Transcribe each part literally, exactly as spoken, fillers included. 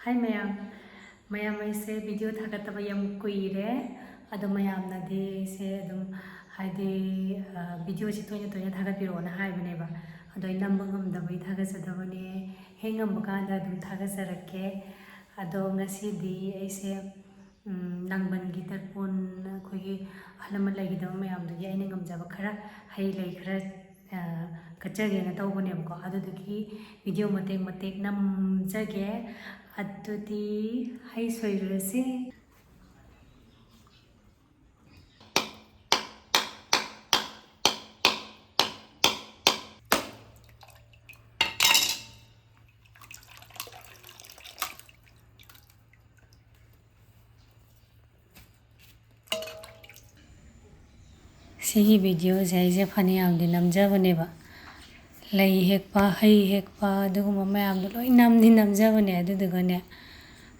ꯍꯥꯏ ꯃꯌꯥꯝ, ꯃꯌꯥꯝ ꯑꯩꯁꯦ ꯚꯤꯗꯤꯑꯣ ꯊꯥꯒꯠꯇꯕ ꯌꯥꯝ ꯀꯨꯏꯔꯦ꯫ ꯑꯗꯣ ꯃꯌꯥꯝꯅꯗꯤ ꯑꯩꯁꯦ ꯑꯗꯨꯝ ꯍꯥꯏꯗꯤ, ꯑ, ꯚꯤꯗꯤꯑꯣꯁꯦ ꯇꯣꯏꯅ ꯇꯣꯏꯅ ꯊꯥꯒꯠꯄꯤꯔꯛꯑꯣꯅ ꯍꯥꯏꯕꯅꯦꯕ꯫ ꯑꯗꯣ ꯑꯩ ꯅꯝꯕ ꯉꯝꯗꯕꯒꯤ ꯊꯥꯒꯠꯆꯗꯕꯅꯦ꯫ ꯍꯦꯛ ꯉꯝꯕ ꯀꯥꯟꯗ ꯑꯗꯨꯝ ꯊꯥꯒꯠꯆꯔꯛꯀꯦ꯫ ꯑꯗꯣ ꯉꯁꯤꯗꯤ ꯑꯩꯁꯦ, ꯎꯝ, ꯂꯥꯡꯕꯟꯒꯤ ꯇꯔꯄꯣꯟ, ꯑꯩꯈꯣꯏꯒꯤ ꯑꯍꯜ ꯂꯃꯟ ꯂꯩꯈꯤꯗꯕ ꯃꯌꯥꯝꯗꯨꯒꯤ ꯑꯩꯅ ꯉꯝꯖꯕ ꯈꯔ ꯍꯩ ꯂꯩ ꯈꯔ, ꯑ, ꯀꯠꯆꯒꯦꯅ ꯇꯧꯕꯅꯦꯕꯀꯣ꯫ ꯑꯗꯨꯗꯨꯒꯤ ꯚꯤꯗꯤꯑꯣ ꯃꯇꯦꯛ ꯃꯇꯦꯛ ꯅꯝꯖꯒꯦ꯫ ꯑꯗꯨꯗꯤ ꯍꯩ ꯁꯣꯏꯔꯨꯔꯁꯤ꯫ ꯁꯤꯒꯤ ꯚꯤꯗꯤꯑꯣꯁꯦ ꯑꯩꯁꯦ ꯐꯅꯌꯥꯝꯗꯤ ꯅꯝꯖꯕꯅꯦꯕ꯫ ꯂꯩ ꯍꯦꯛꯄ, ꯍꯩ ꯍꯦꯛꯄ, ꯑꯗꯨꯒꯨꯝꯕ ꯃꯌꯥꯝꯗꯣ ꯂꯣꯏ ꯅꯝꯗꯤ ꯅꯝꯖꯕꯅꯦ꯫ ꯑꯗꯨꯗꯨꯒꯅꯦ,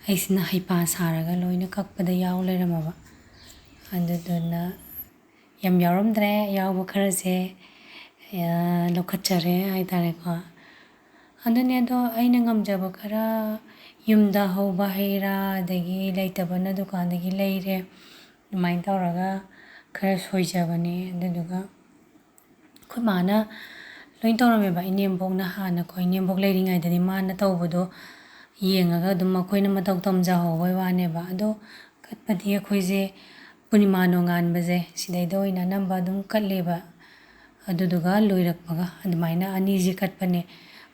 ꯑꯩꯁꯤꯅ ꯍꯩꯄꯥ ꯁꯥꯔꯒ ꯂꯣꯏꯅ ꯀꯛꯄꯗ ꯌꯥꯎ ꯂꯩꯔꯝꯃꯕ꯫ ꯑꯗꯨꯗꯨꯅ ꯌꯥꯝ ꯌꯥꯎꯔꯝꯗ꯭ꯔꯦ, ꯌꯥꯎꯕ ꯈꯔꯁꯦ, ꯑ, ꯂꯧꯈꯠꯆꯔꯦ ꯍꯥꯏꯇꯥꯔꯦꯀꯣ꯫ ꯑꯗꯨꯅꯦ, ꯑꯗꯣ ꯑꯩꯅ ꯉꯝꯖꯕ ꯈꯔ, ꯌꯨꯝꯗ ꯍꯧꯕ ꯍꯩ ꯔꯥ, ꯑꯗꯒꯤ ꯂꯩꯇꯕꯅ ꯗꯨꯀꯥꯟꯗꯒꯤ ꯂꯩꯔꯦ, ꯑꯗꯨꯃꯥꯏꯅ ꯇꯧꯔꯒ ꯈꯔ ꯁꯣꯏꯖꯕꯅꯦ꯫ ꯑꯗꯨꯗꯨꯒ ꯑꯩꯈꯣꯏ ꯃꯥꯅ ꯂꯣꯏ ꯇꯧꯔꯝꯃꯦꯕ꯫ ꯏꯅꯦꯝꯕꯣꯛꯅ ꯍꯥꯟꯅꯀꯣ, ꯏꯅꯦꯝꯕꯣꯛ ꯂꯩꯔꯤꯉꯩꯗꯗꯤ ꯃꯥꯅ ꯇꯧꯕꯗꯣ ꯌꯦꯡꯉꯒ ꯑꯗꯨꯝ ꯑꯩꯈꯣꯏꯅ ꯃꯇꯧ ꯇꯝꯖꯍꯧꯕꯩ ꯋꯥꯅꯦꯕ꯫ ꯑꯗꯣ ꯀꯠꯄꯗꯤ ꯑꯩꯈꯣꯏꯁꯦ ꯄꯨꯔꯅꯤꯃꯥ ꯅꯣꯡꯉꯥꯟꯕꯁꯦ, ꯁꯤꯗꯩꯗ ꯑꯣꯏꯅ ꯑꯅꯝꯕ ꯑꯗꯨꯝ ꯀꯠꯂꯦꯕ꯫ ꯑꯗꯨꯗꯨꯒ ꯂꯣꯏꯔꯛꯄꯒ ꯑꯗꯨꯃꯥꯏꯅ ꯑꯅꯤꯁꯤ ꯀꯠꯄꯅꯦ꯫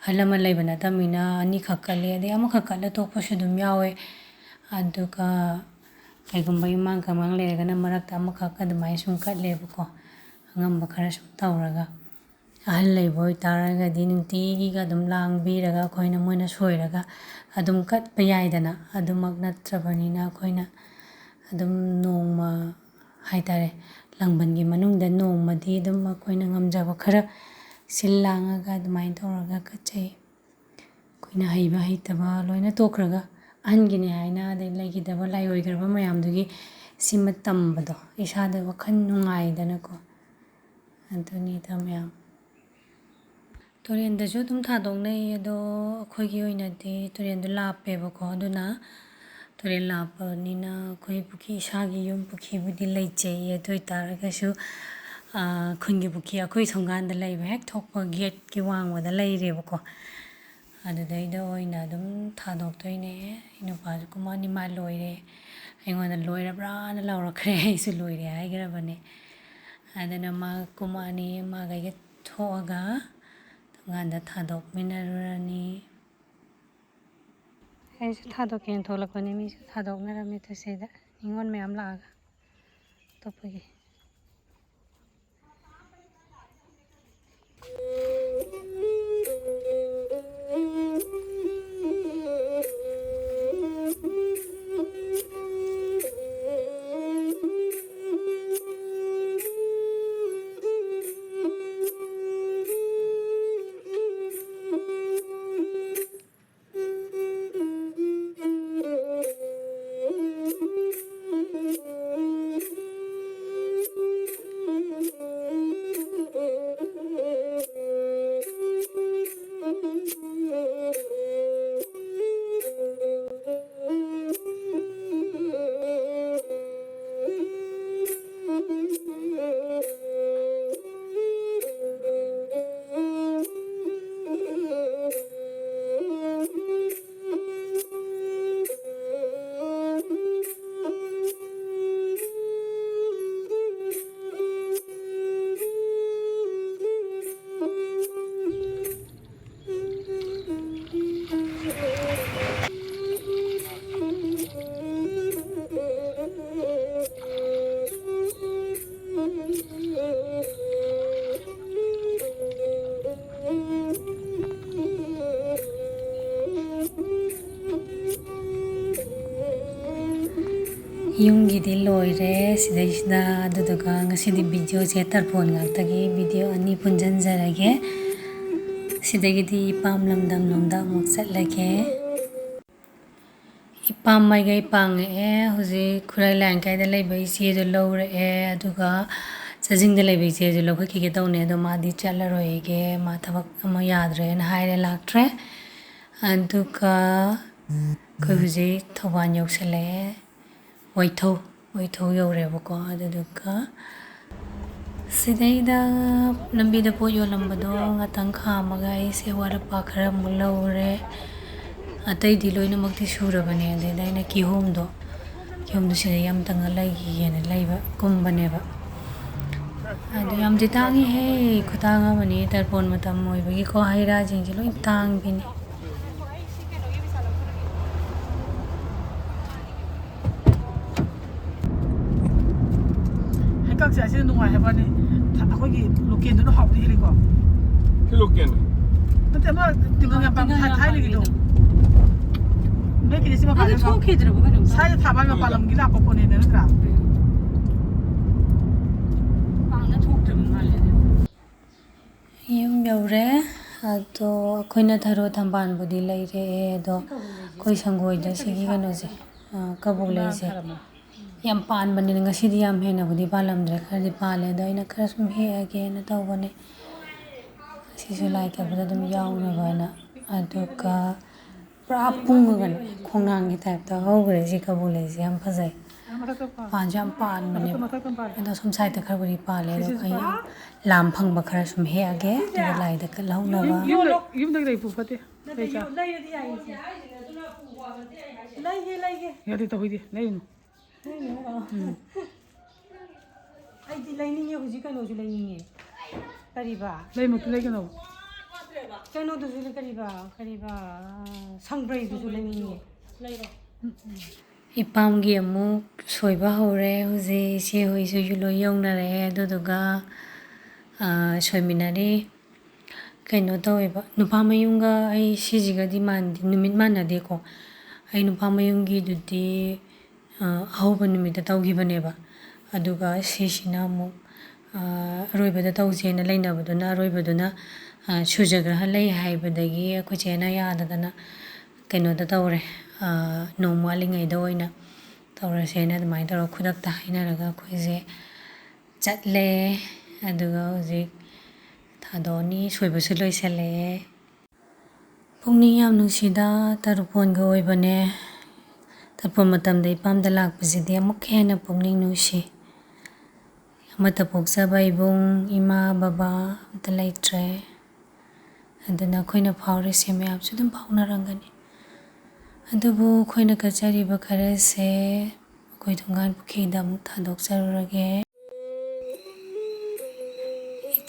ꯑꯍꯜ ꯂꯃꯟ ꯂꯩꯕ ꯅꯠꯇꯕꯅꯤꯅ ꯑꯅꯤꯈꯛ ꯀꯠꯂꯦ, ꯑꯗꯩ ꯑꯃꯈꯛ ꯀꯠꯂ ꯇꯣꯛꯄꯁꯨ ꯑꯗꯨꯝ ꯌꯥꯎꯋꯦ꯫ ꯑꯗꯨꯒ ꯀꯩꯒꯨꯝꯕ ꯏꯃꯥꯡ ꯀꯃꯥꯡ ꯂꯩꯔꯒꯅ ꯃꯔꯛꯇ ꯑꯃꯈꯛ ꯑꯗꯨꯃꯥꯏꯅ ꯁꯨꯝ ꯀꯠꯂꯦꯕꯀꯣ, ꯑꯉꯝꯕ ꯈꯔ ꯁꯨꯝ ꯇꯧꯔꯒ꯫ ꯑꯍꯜ ꯂꯩꯕ ꯑꯣꯏꯇꯥꯔꯒꯗꯤ ꯅꯨꯡꯇꯤꯒꯤꯒ ꯑꯗꯨꯝ ꯂꯥꯡꯕꯤꯔꯒ ꯑꯩꯈꯣꯏꯅ, ꯃꯣꯏꯅ ꯁꯣꯏꯔꯒ ꯑꯗꯨꯝ ꯀꯠꯄ ꯌꯥꯏꯗꯅ꯫ ꯑꯗꯨꯃꯛ ꯅꯠꯇ꯭ꯔꯕꯅꯤꯅ ꯑꯩꯈꯣꯏꯅ ꯑꯗꯨꯝ ꯅꯣꯡꯃ ꯍꯥꯏꯇꯥꯔꯦ, ꯂꯥꯡꯕꯟꯒꯤ ꯃꯅꯨꯡꯗ ꯅꯣꯡꯃꯗꯤ ꯑꯗꯨꯝ ꯑꯩꯈꯣꯏꯅ ꯉꯝꯖꯕ ꯈꯔ ꯁꯤꯜ ꯂꯥꯡꯉꯒ ꯑꯗꯨꯃꯥꯏꯅ ꯇꯧꯔꯒ ꯀꯠꯆꯩ꯫ ꯑꯩꯈꯣꯏꯅ ꯍꯩꯕ ꯍꯩꯇꯕ ꯂꯣꯏꯅ ꯇꯣꯛꯈ꯭ꯔꯒ, ꯑꯍꯟꯒꯤꯅꯦ ꯍꯥꯏꯅ, ꯑꯗꯩ ꯂꯩꯈꯤꯗꯕ ꯂꯥꯏ ꯑꯣꯏꯈ꯭ꯔꯕ ꯃꯌꯥꯝꯗꯨꯒꯤ ꯁꯤꯃ ꯇꯝꯕꯗꯣ ꯏꯁꯥꯗ ꯋꯥꯈꯜ ꯅꯨꯡꯉꯥꯏꯗꯅꯀꯣ꯫ ꯑꯗꯨꯅꯤꯗ ꯃꯌꯥꯝ꯫ ꯇꯨꯔꯦꯟꯗꯁꯨ ꯑꯗꯨꯝ ꯊꯥꯗꯣꯛꯅꯩ, ꯑꯗꯣ ꯑꯩꯈꯣꯏꯒꯤ ꯑꯣꯏꯅꯗꯤ ꯇꯨꯔꯦꯟꯗꯣ ꯂꯥꯞꯄꯦꯕꯀꯣ, ꯑꯗꯨꯅ ꯇꯨꯔꯦꯟ ꯂꯥꯞꯄꯅꯤꯅ ꯑꯩꯈꯣꯏ ꯄꯨꯈ꯭ꯔꯤ, ꯏꯁꯥꯒꯤ ꯌꯨꯝ ꯄꯨꯈ꯭ꯔꯤꯕꯨꯗꯤ ꯂꯩꯖꯩꯌꯦ, ꯑꯗꯨ ꯑꯣꯏ ꯇꯥꯔꯒꯁꯨ, ꯑꯥ, ꯈꯨꯟꯒꯤ ꯄꯨꯈ꯭ꯔꯤ ꯑꯩꯈꯣꯏ ꯊꯣꯡꯒꯥꯟꯗ ꯂꯩꯕ, ꯍꯦꯛ ꯊꯣꯛꯄ ꯒꯦꯠꯀꯤ ꯋꯥꯡꯃꯗ ꯂꯩꯔꯦꯕꯀꯣ꯫ ꯑꯗꯨꯗꯩꯗ ꯑꯣꯏꯅ ꯑꯗꯨꯝ ꯊꯥꯗꯣꯛꯇꯣꯏꯅꯦ꯫ ꯑꯩ ꯅꯨꯄꯥꯁꯨ ꯀꯨꯝꯃꯛꯑꯅꯤ, ꯃꯥ ꯂꯣꯏꯔꯦ꯫ ꯑꯩꯉꯣꯟꯗ "ꯂꯣꯏꯔꯕ꯭ꯔꯥꯅ?" ꯂꯥꯎꯔꯛꯈ꯭ꯔꯦ꯫ ꯑꯩꯁꯨ "ꯂꯣꯏꯔꯦ" ꯍꯥꯏꯈ꯭ꯔꯕꯅꯦ꯫ ꯑꯗꯨꯅ ꯃꯥ ꯀꯨꯝꯃꯛꯑꯅꯤ, ꯃꯥꯒ ꯑꯩꯒ ꯊꯣꯛꯑꯒ ꯊꯣꯡꯒꯥꯟꯗ ꯊꯥꯗꯣꯛꯃꯤꯟꯅꯔꯨꯔꯅꯤ꯫ ꯑꯩꯁꯨ ꯊꯥꯗꯣꯛꯀꯦꯅ ꯊꯣꯛꯂꯛꯄꯅꯦ, ꯃꯤꯁꯨ ꯊꯥꯗꯣꯛꯅꯔꯝꯃꯦ ꯇꯨꯁꯤꯗ, ꯅꯤꯉꯣꯜ ꯃꯌꯥꯝ ꯂꯥꯛꯑꯒ ꯑꯇꯣꯞꯄꯒꯤ꯫ ꯌꯨꯝꯒꯤꯗꯤ ꯂꯣꯏꯔꯦ ꯁꯤꯗꯩꯁꯤꯗ, ꯑꯗꯨꯗꯨꯒ ꯉꯁꯤꯗꯤ videoꯁꯦ ꯇꯔꯄꯣꯟ ꯉꯥꯛꯇꯒꯤ video ꯑꯅꯤ ꯄꯨꯟꯁꯤꯟꯖꯔꯒꯦ꯫ ꯁꯤꯗꯒꯤꯗꯤ ꯏꯄꯥꯝ ꯂꯝꯗꯝ ꯂꯣꯝꯗ ꯑꯃꯨꯛ ꯆꯠꯂꯒꯦ꯫ ꯏꯄꯥꯝ ꯃꯥꯏꯀꯩ ꯄꯥꯡꯉꯛꯑꯦ꯫ ꯍꯧꯖꯤꯛ ꯈꯨꯔꯥꯏ ꯂꯥꯏꯌꯥꯡꯀꯩꯗ ꯂꯩꯕ ꯏꯆꯦꯗꯣ ꯂꯧꯔꯛꯑꯦ, ꯑꯗꯨꯒ ꯆꯥꯖꯤꯡꯗ ꯂꯩꯕ ꯏꯆꯦꯁꯨ ꯂꯧꯈꯠꯈꯤꯒꯦ ꯇꯧꯅꯦ, ꯑꯗꯣ ꯃꯥꯗꯤ ꯆꯠꯂꯔꯣꯏꯒꯦ, ꯃꯥ ꯊꯕꯛ ꯑꯃ ꯌꯥꯗ꯭ꯔꯦꯅ ꯍꯥꯏꯔꯦ, ꯂꯥꯛꯇ꯭ꯔꯦ꯫ ꯑꯗꯨꯒ ꯑꯩꯈꯣꯏ ꯍꯧꯖꯤꯛ ꯊꯧꯕꯥꯜ ꯌꯧꯁꯜꯂꯛꯑꯦ꯫ ꯋꯥꯏꯊꯧ, ꯋꯥꯏꯊꯧ ꯌꯧꯔꯦꯕꯀꯣ꯫ ꯑꯗꯨꯗꯨꯒ ꯁꯤꯗꯩꯗ ꯂꯝꯕꯤꯗ ꯄꯣꯠ ꯌꯣꯜꯂꯝꯕꯗꯣ ꯉꯥꯛꯇꯪ ꯈꯥꯝꯃꯒ ꯑꯩꯁꯦ ꯑꯋꯥꯠ ꯑꯄꯥ ꯈꯔ ꯑꯃꯨꯛ ꯂꯧꯔꯦ꯫ ꯑꯇꯩꯗꯤ ꯂꯣꯏꯅꯃꯛꯇꯤ ꯁꯨꯔꯕꯅꯦ꯫ ꯑꯗꯩꯗ ꯑꯩꯅ ꯀꯤꯍꯣꯝꯗꯣ, ꯀꯤꯍꯣꯝꯗꯣ ꯁꯤꯗ ꯌꯥꯝ ꯇꯪꯉ ꯂꯩꯈꯤꯒꯦꯅ ꯂꯩꯕ ꯀꯨꯝꯕꯅꯦꯕ꯫ ꯑꯗꯨ ꯌꯥꯝꯗꯤ ꯇꯥꯡꯉꯤꯍꯦ, ꯈꯨꯇꯥꯡ ꯑꯃꯅꯤ꯫ ꯇꯔꯄꯣꯟ ꯃꯇꯝ ꯑꯣꯏꯕꯒꯤꯀꯣ, ꯍꯩ ꯔꯥꯁꯤꯡꯁꯦ ꯂꯣꯏ ꯇꯥꯡꯕꯤꯅꯤ꯫ ꯍꯩꯀꯛꯁꯦ ꯑꯁꯤꯅ ꯅꯨꯡꯉꯥꯏ ꯍꯥꯏꯕꯅꯤ꯫ ꯑꯩꯈꯣꯏꯒꯤ ꯂꯣꯀꯦꯜꯗꯨꯅ ꯍꯥꯎꯕꯗꯤ ꯍꯦꯜꯂꯤꯀꯣ꯫ ꯁꯤ ꯂꯣꯀꯦꯜ꯫ ꯅꯠꯇꯦ, ꯑꯃ ꯇꯤꯡꯒꯪ ꯌꯥꯝ ꯄꯥꯝ-, ꯇꯤꯡꯒꯪ ꯌꯥꯝ ꯊꯥꯏꯅꯒꯤꯗꯣ꯫ ꯄꯥꯝꯕꯤꯗꯣ꯫ ꯅꯣꯏꯒꯤꯗꯤ ꯁꯤ ꯃꯄꯥꯟ ꯑꯗꯨ ꯂꯝ ꯊꯣꯛꯈꯤꯗ꯭ꯔꯕ ꯀꯩꯅꯣꯝ ꯇꯧ-, ꯁ꯭ꯋꯥꯏꯗ ꯊꯥꯕ ꯃꯄꯥꯟ ꯂꯝꯒꯤ ꯂꯥꯛꯄ ꯄꯣꯠꯅꯦꯗ, ꯅꯠꯇ꯭ꯔꯥ? ꯎꯝ꯫ ꯄꯥꯛꯅ ꯊꯣꯛꯇ꯭ꯔꯕ ꯃꯥꯜꯂꯦ ꯑꯗꯨ꯫ ꯌꯨꯝ ꯌꯧꯔꯦ꯫ ꯑꯗꯣ ꯑꯩꯈꯣꯏꯅ ꯊꯔꯣ ꯊꯝꯕꯥꯜꯕꯨꯗꯤ ꯂꯩꯔꯛꯑꯦ, ꯑꯗꯣ ꯑꯩꯈꯣꯏ ꯁꯪꯒꯣꯏꯗ ꯁꯤꯒꯤ ꯀꯩꯅꯣꯁꯦ, ꯑ, ꯀꯕꯣꯛ ꯂꯩꯁꯦ ꯌꯥꯝ ꯄꯥꯟꯕꯅꯤꯅ ꯉꯁꯤꯗꯤ ꯌꯥꯝ ꯍꯦꯟꯅꯕꯨꯗꯤ ꯄꯥꯜꯂꯝꯗ꯭ꯔꯦ, ꯈꯔꯗꯤ ꯄꯥꯜꯂꯦ꯫ ꯑꯗꯣ ꯑꯩꯅ ꯈꯔ ꯁꯨꯝ ꯍꯦꯛꯑꯒꯦꯅ ꯇꯧꯕꯅꯦ꯫ ꯑꯁꯤꯁꯨ ꯂꯥꯏ ꯀꯠꯄꯗ ꯑꯗꯨꯝ ꯌꯥꯎꯅꯕ ꯍꯥꯏꯅ꯫ ꯑꯗꯨꯒ ꯄꯨꯔꯥ ꯄꯨꯡꯉꯒꯅꯦ, ꯈꯣꯡꯅꯥꯡꯒꯤ ꯇꯥꯏꯞꯇ ꯍꯧꯈ꯭ꯔꯦ ꯁꯤ ꯀꯕꯣꯛ ꯂꯩꯁꯦ, ꯌꯥꯝ ꯐꯖꯩ꯫ ꯄꯥꯟꯁꯨ ꯌꯥꯝ ꯄꯥꯟꯕꯅꯦꯕ꯫ ꯑꯗꯣ ꯁꯣꯝ ꯁꯥꯏꯗꯠꯇ ꯈꯔꯕꯨꯗꯤ ꯄꯥꯜꯂꯦ, ꯑꯗꯣ ꯑꯩ ꯂꯥꯝ ꯐꯪꯕ ꯈꯔ ꯁꯨꯝ ꯍꯦꯛꯑꯒꯦ, ꯑꯗꯨꯒ ꯂꯥꯏꯗ ꯀꯠꯍꯧꯅꯕ꯫ ꯌꯨꯝ-, ꯌꯨꯝꯗꯒꯤ ꯂꯩ ꯄꯨ ꯐꯠꯇꯦ꯫ ꯅꯠꯇꯦ, ꯂꯩ ꯆꯥ-, ꯌꯨꯝ-, ꯂꯩꯔꯗꯤ ꯌꯥꯏꯌꯦ ꯏꯆꯦ꯫ ꯂꯩꯒꯦ, ꯂꯩꯒꯦ꯫ ꯌꯥꯗꯦ, ꯇꯧꯍꯩꯗꯦ, ꯂꯩꯔꯨꯅꯨ꯫ ꯂꯩꯅꯤ ꯍꯥꯏꯔꯣ? ꯎꯝ꯫ ꯑꯩꯗꯤ ꯂꯩꯅꯤꯡꯉꯦ, ꯍꯧꯖꯤꯛ ꯀꯩꯅꯣꯁꯨ ꯂꯩꯅꯤꯡꯉꯦ꯫ ꯀꯔꯤꯕ? ꯂꯩ ꯃꯨꯛꯇꯤ ꯂꯩꯒꯅꯣ꯫ ꯀꯩꯅꯣꯗꯨꯁꯨ ꯂꯩ-, ꯀꯔꯤꯕ? ꯀꯔꯤꯕ? ꯁꯪꯕ꯭ꯔꯩꯗꯨꯁꯨ ꯂꯩꯅꯤꯡꯉꯦ꯫ ꯏꯄꯥꯝꯒꯤ ꯑꯃꯨꯛ ꯁꯣꯏꯕ ꯍꯧꯔꯦ꯫ ꯍꯧꯖꯤꯛ ꯏꯆꯦ ꯍꯣꯏꯁꯨ ꯂꯣꯏ ꯌꯧꯅꯔꯛꯑꯦ꯫ ꯑꯗꯨꯗꯨꯒ, ꯑ, ꯁꯣꯏꯃꯤꯟꯅꯔꯤ꯫ ꯀꯩꯅꯣ ꯇꯧꯋꯦꯕ, ꯅꯨꯄꯥ ꯃꯌꯨꯝꯒ ꯑꯩ ꯁꯤꯁꯤꯒꯗꯤ ꯃꯥꯟꯗꯦ, ꯅꯨꯃꯤꯠ ꯃꯥꯟꯅꯗꯦꯀꯣ꯫ ꯑꯩ ꯅꯨꯄꯥ ꯃꯌꯨꯝꯒꯤꯗꯨꯗꯤ, ꯑ, ꯑꯍꯧꯕ ꯅꯨꯃꯤꯠꯇ ꯇꯧꯈꯤꯕꯅꯦꯕ꯫ ꯑꯗꯨꯒ ꯁꯤꯁꯤꯅ ꯑꯃꯨꯛ, ꯑ, ꯑꯔꯣꯏꯕꯗ ꯇꯧꯁꯦꯅ ꯂꯩꯅꯕꯗꯨꯅ, ꯑꯔꯣꯏꯕꯗꯨꯅ, ꯑ, ꯁꯨꯔꯖꯒ꯭ꯔꯍꯟ ꯂꯩ ꯍꯥꯏꯕꯗꯒꯤ ꯑꯩꯈꯣꯏ ꯆꯦꯅ ꯌꯥꯗꯗꯅ ꯀꯩꯅꯣꯗ ꯇꯧꯔꯦ, ꯑ, ꯅꯣꯡ ꯋꯥꯠꯂꯤꯉꯩꯗ ꯑꯣꯏꯅ ꯇꯧꯔꯁꯦꯅ ꯑꯗꯨꯃꯥꯏꯅ ꯇꯧꯔꯒ ꯈꯨꯗꯛꯇ ꯍꯥꯏꯅꯔꯒ ꯑꯩꯈꯣꯏꯁꯦ ꯆꯠꯂꯦ꯫ ꯑꯗꯨꯒ ꯍꯧꯖꯤꯛ ꯊꯥꯗꯣꯛꯑꯅꯤ, ꯁꯣꯏꯕꯁꯨ ꯂꯣꯏꯁꯤꯜꯂꯛꯑꯦ꯫ ꯄꯨꯛꯅꯤꯡ ꯌꯥꯝ ꯅꯨꯡꯁꯤꯗ, ꯇꯔꯨꯛ ꯄꯣꯟꯒ ꯑꯣꯏꯕꯅꯦ꯫ ꯇꯔꯨꯛ ꯄꯣꯟ ꯃꯇꯝꯗ ꯏꯄꯥꯝꯗ ꯂꯥꯛꯄꯁꯤꯗꯤ ꯑꯃꯨꯛꯀ ꯍꯦꯟꯅ ꯄꯨꯛꯅꯤꯡ ꯅꯨꯡꯁꯤ꯫ ꯑꯃꯠꯇ ꯄꯣꯛꯆꯕ ꯏꯕꯨꯡ, ꯏꯃꯥ, ꯕꯕꯥ ꯑꯃꯠꯇ ꯂꯩꯇ꯭ꯔꯦ꯫ ꯑꯗꯨꯅ ꯑꯩꯈꯣꯏꯅ ꯐꯥꯎꯔꯤꯁꯦ ꯃꯌꯥꯝꯁꯨ ꯑꯗꯨꯝ ꯐꯥꯎꯅꯔꯝꯒꯅꯤ꯫ ꯑꯗꯨꯕꯨ ꯑꯩꯈꯣꯏꯅ ꯀꯠꯆꯔꯤꯕ ꯈꯔꯁꯦ ꯑꯩꯈꯣꯏ ꯊꯣꯡꯒꯥꯟ ꯄꯨꯈ꯭ꯔꯤꯗ ꯑꯃꯨꯛ ꯊꯥꯗꯣꯛꯆꯔꯨꯔꯒꯦ꯫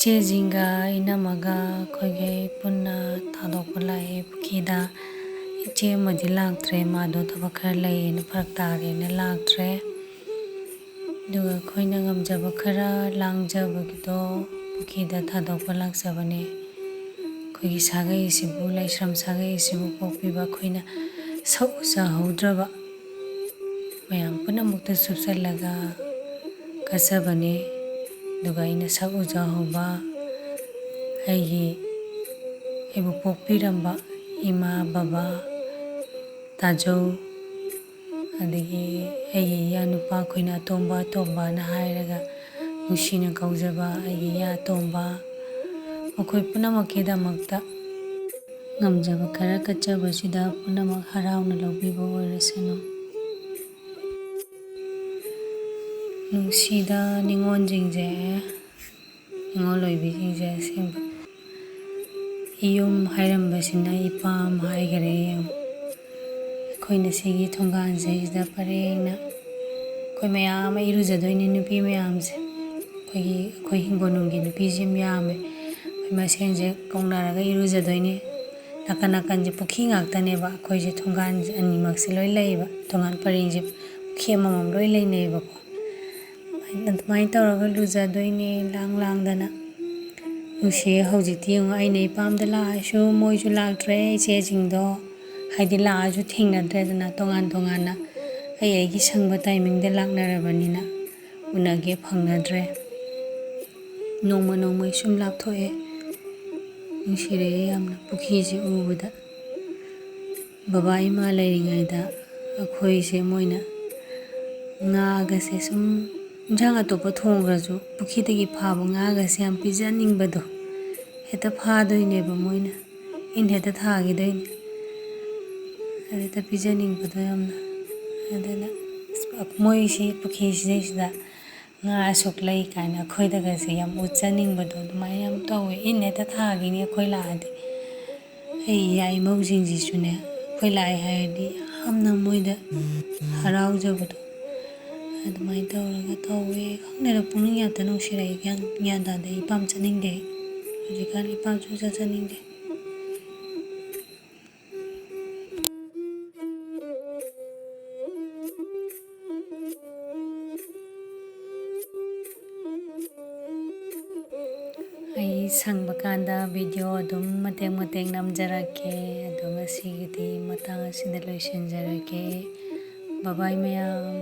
ꯏꯆꯦꯁꯤꯡꯒ ꯏꯅꯝꯃꯒ ꯑꯩꯈꯣꯏꯒꯤ ꯄꯨꯟꯅ ꯊꯥꯗꯣꯛꯄ ꯂꯥꯛꯑꯦ ꯄꯨꯈ꯭ꯔꯤꯗ꯫ ꯏꯆꯦ ꯑꯃꯗꯤ ꯂꯥꯛꯇ꯭ꯔꯦ, ꯃꯥꯗꯣ ꯊꯕꯛ ꯈꯔ ꯂꯩꯌꯦꯅ, ꯐꯔꯛ ꯇꯥꯔꯦꯅ ꯂꯥꯛꯇ꯭ꯔꯦ꯫ ꯑꯗꯨꯒ ꯑꯩꯈꯣꯏꯅ ꯉꯝꯖꯕ ꯈꯔ ꯂꯥꯡꯖꯕꯒꯤꯗꯣ ꯄꯨꯈ꯭ꯔꯤꯗ ꯊꯥꯗꯣꯛꯄ ꯂꯥꯛꯆꯕꯅꯦ꯫ ꯑꯩꯈꯣꯏꯒꯤ ꯁꯥꯒꯩ ꯑꯁꯤꯕꯨ, ꯂꯥꯏꯁ꯭ꯔꯝ ꯁꯥꯒꯩ ꯑꯁꯤꯕꯨ ꯄꯣꯛꯄꯤꯕ ꯑꯩꯈꯣꯏꯅ ꯁꯛ ꯎꯖꯍꯧꯗ꯭ꯔꯕ ꯃꯌꯥꯝ ꯄꯨꯝꯅꯃꯛꯇ ꯆꯨꯞꯁꯜꯂꯒ ꯀꯠꯆꯕꯅꯦ꯫ ꯑꯗꯨꯒ ꯑꯩꯅ ꯁꯛ ꯎꯖꯍꯧꯕ ꯑꯩꯒꯤ, ꯑꯩꯕꯨ ꯄꯣꯛꯄꯤꯔꯝꯕ ꯏꯃꯥ, ꯕꯕꯥ, ꯇꯥꯖꯧ, ꯑꯗꯒꯤ ꯑꯩꯒꯤ ꯏꯌꯥ ꯅꯨꯄꯥ ꯑꯩꯈꯣꯏꯅ ꯑꯇꯣꯝꯕ, ꯑꯇꯣꯝꯕꯅ ꯍꯥꯏꯔꯒ ꯅꯨꯡꯁꯤꯅ ꯀꯧꯖꯕ ꯑꯩꯒꯤ ꯏꯌꯥ ꯑꯇꯣꯝꯕ, ꯃꯈꯣꯏ ꯄꯨꯝꯅꯃꯛꯀꯤꯗꯃꯛꯇ ꯉꯝꯖꯕ ꯈꯔ ꯀꯠꯆꯕꯁꯤꯗ ꯄꯨꯝꯅꯃꯛ ꯍꯔꯥꯎꯅ ꯂꯧꯕꯤꯕ ꯑꯣꯏꯔꯁꯅꯨ꯫ ꯅꯨꯡꯁꯤꯗ ꯅꯤꯉꯣꯜꯁꯤꯡꯁꯦ, ꯅꯤꯉꯣꯜ ꯑꯣꯏꯕꯤꯁꯤꯡꯁꯦ ꯑꯁꯦꯡꯕ꯫ ꯏꯌꯨꯝ ꯍꯥꯏꯔꯝꯕꯁꯤꯅ ꯏꯄꯥꯝ ꯍꯥꯏꯈꯔꯦ ꯌꯦꯡꯉꯨ꯫ ꯑꯩꯈꯣꯏꯅ ꯁꯤꯒꯤ ꯊꯣꯡꯒꯥꯟꯁꯤꯗ ꯄꯔꯦꯡꯅ ꯑꯩꯈꯣꯏ ꯃꯌꯥꯝ ꯑꯃ ꯏꯔꯨꯖꯗꯣꯏꯅꯤ, ꯅꯨꯄꯤ ꯃꯌꯥꯝꯁꯦ꯫ ꯑꯩꯈꯣꯏꯒꯤ, ꯑꯩꯈꯣꯏ ꯍꯤꯡꯒꯣꯜꯅꯨꯡꯒꯤ ꯅꯨꯄꯤꯁꯤ ꯌꯥꯝ ꯌꯥꯝꯃꯦ꯫ ꯑꯩꯈꯣꯏ ꯃꯁꯦꯟꯁꯦ ꯀꯧꯅꯔꯒ ꯏꯔꯨꯖꯗꯣꯏꯅꯤ꯫ ꯅꯥꯀꯟ ꯅꯥꯀꯟꯁꯦ ꯄꯨꯈ꯭ꯔꯤ ꯉꯥꯛꯇꯅꯦꯕ꯫ ꯑꯩꯈꯣꯏꯁꯦ ꯊꯣꯡꯒꯥꯟꯁꯦ ꯑꯅꯤꯃꯛꯁꯦ ꯂꯣꯏ ꯂꯩꯌꯦꯕ꯫ ꯊꯣꯡꯒꯥꯟ ꯄꯔꯦꯡꯁꯦ ꯄꯨꯈ꯭ꯔꯤ ꯑꯃꯃꯝ ꯂꯣꯏ ꯂꯩꯅꯩꯌꯦꯕꯀꯣ꯫ ꯑꯗꯨꯃꯥꯏꯅ ꯇꯧꯔꯒ ꯂꯨꯖꯗꯣꯏꯅꯦ, ꯂꯥꯡ ꯂꯥꯡꯗꯅ꯫ ꯅꯨꯡꯁꯤꯌꯦ, ꯍꯧꯖꯤꯛꯇꯤ ꯌꯦꯡꯉꯣ, ꯑꯩꯅ ꯏꯄꯥꯝꯗ ꯂꯥꯛꯑꯁꯨ ꯃꯣꯏꯁꯨ ꯂꯥꯛꯇ꯭ꯔꯦ, ꯏꯆꯦꯁꯤꯡꯗꯣ꯫ ꯍꯥꯏꯗꯤ ꯂꯥꯛꯑꯁꯨ ꯊꯦꯡꯅꯗ꯭ꯔꯦꯗꯅ, ꯇꯣꯉꯥꯟ ꯇꯣꯉꯥꯟꯅ ꯑꯩ ꯑꯩꯒꯤ ꯁꯪꯕ ꯇꯥꯏꯃꯤꯡꯗ ꯂꯥꯛꯅꯔꯕꯅꯤꯅ ꯎꯅꯒꯦ ꯐꯪꯅꯗ꯭ꯔꯦ꯫ ꯅꯣꯡꯃ ꯅꯣꯡꯃꯒꯤ ꯁꯨꯝ ꯂꯥꯞꯊꯣꯛꯑꯦ꯫ ꯅꯨꯡꯁꯤꯔꯛꯑꯦ ꯌꯥꯝꯅ ꯄꯨꯈ꯭ꯔꯤꯁꯦ ꯎꯕꯗ꯫ ꯕꯕꯥ ꯏꯃꯥ ꯂꯩꯔꯤꯉꯩꯗ ꯑꯩꯈꯣꯏꯁꯦ ꯃꯣꯏꯅ ꯉꯥꯒꯁꯦ ꯁꯨꯝ ꯏꯟꯁꯥꯡ ꯑꯇꯣꯞꯄ ꯊꯣꯡꯈ꯭ꯔꯁꯨ ꯄꯨꯈ꯭ꯔꯤꯗꯒꯤ ꯐꯥꯕ ꯉꯥꯒꯁꯦ ꯌꯥꯝ ꯄꯤꯖꯅꯤꯡꯕꯗꯣ, ꯍꯦꯛꯇ ꯐꯥꯗꯣꯏꯅꯦꯕ ꯃꯣꯏꯅ, ꯏꯟ ꯍꯦꯛꯇ ꯊꯥꯈꯤꯗꯣꯏꯅꯦ꯫ ꯑꯗꯨꯗ ꯄꯤꯖꯅꯤꯡꯕꯗꯣ ꯌꯥꯝꯅ꯫ ꯑꯗꯨꯅ ꯃꯣꯏꯁꯤ ꯄꯨꯈ꯭ꯔꯤꯁꯤꯗꯩꯁꯤꯗ ꯉꯥ ꯑꯁꯨꯛ ꯂꯩ ꯀꯥꯏꯅ ꯑꯩꯈꯣꯏꯗꯒꯁꯦ ꯌꯥꯝ ꯎꯠꯆꯅꯤꯡꯕꯗꯣ ꯑꯗꯨꯃꯥꯏꯅ ꯌꯥꯝ ꯇꯧꯋꯦ꯫ ꯏꯟ ꯍꯦꯛꯇ ꯊꯥꯈꯤꯅꯤ ꯑꯩꯈꯣꯏ ꯂꯥꯛꯑꯗꯤ꯫ ꯑꯩ ꯏꯌꯥ ꯏꯃꯧꯁꯤꯡꯁꯤꯁꯨꯅꯦ, ꯑꯩꯈꯣꯏ ꯂꯥꯛꯑꯦ ꯍꯥꯏꯔꯗꯤ ꯌꯥꯝꯅ ꯃꯣꯏꯗ ꯍꯔꯥꯎꯖꯕꯗꯣ ꯑꯗꯨꯃꯥꯏꯅ ꯇꯧꯔꯒ ꯇꯧꯋꯦ꯫ ꯈꯪꯗꯦꯗ, ꯄꯨꯛꯅꯤꯡ ꯌꯥꯝꯇ ꯅꯨꯡꯁꯤꯔꯛꯑꯦ꯫ ꯒ꯭ꯌꯥꯟ, ꯒ꯭ꯌꯥꯟ ꯇꯥꯗꯦ꯫ ꯏꯄꯥꯝ ꯆꯠꯅꯤꯡꯗꯦ꯫ ꯍꯧꯖꯤꯛꯀꯥꯟ ꯏꯄꯥꯝ ꯁꯨꯡꯆꯠ ꯆꯠꯅꯤꯡꯗꯦ꯫ ꯑꯩ ꯁꯪꯕ ꯀꯥꯟꯗ ꯚꯤꯗꯤꯑꯣ ꯑꯗꯨꯝ ꯃꯇꯦꯛ ꯃꯇꯦꯛ ꯅꯝꯖꯔꯛꯀꯦ꯫ ꯑꯗꯣ ꯉꯁꯤꯒꯤꯗꯤ ꯃꯇꯥꯡ ꯑꯁꯤꯗ ꯂꯣꯏꯁꯤꯟꯖꯔꯒꯦ꯫ ꯕꯕꯥꯏ ꯃꯌꯥꯝ꯫